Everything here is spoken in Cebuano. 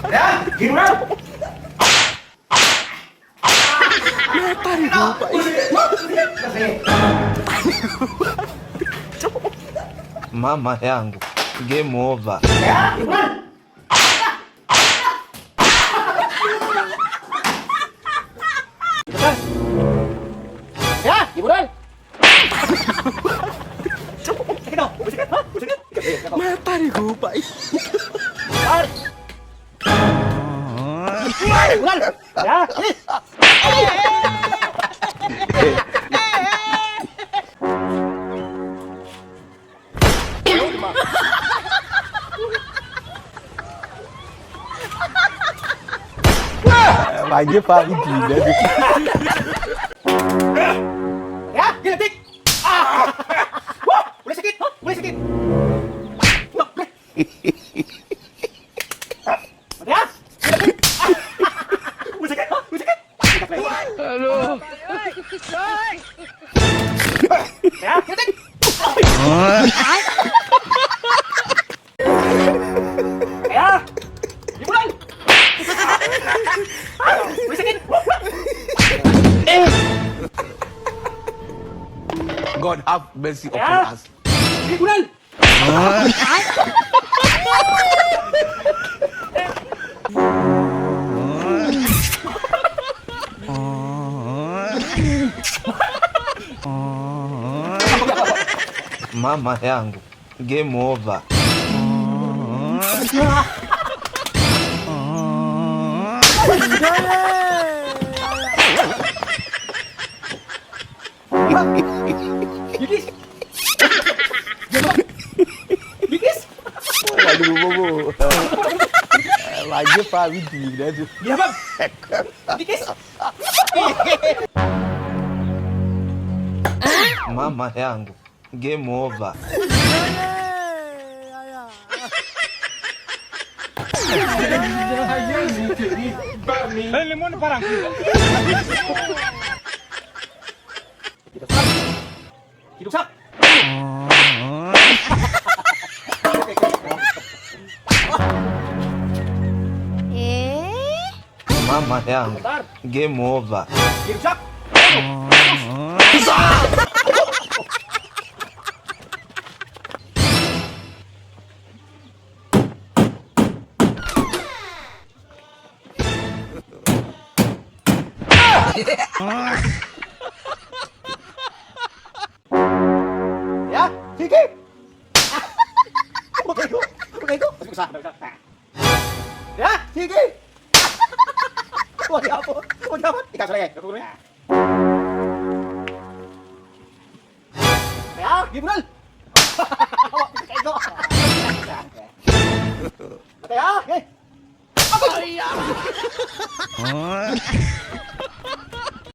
Ya, gimana? Mama yangu, game over. Ya, gimana? Ya. Ya, gila tik. Ah. Wah, boleh sakit. Hah? Boleh sakit. Wah, boleh. Ya. Gila tik. Ah. Boleh sakit. Hah? Boleh sakit. Halo. Ya, gila tik. Ya. Liburan. Boleh sakit. God have mercy upon Ya. us. Liburan. Mama yangu, game over. Bigis. Bigis. Gila bang. Bigis. Mama yangu, game over. Hidup sak. Eh? Mama yangu, game over. Hidup sak. Ya, sige. Okay ko. Okay ko. Ya, sige. Wag yapon. Wag yapon. Ikaw sa lagay. Ya, gibral. Kay ko. Okay, ah. Okay.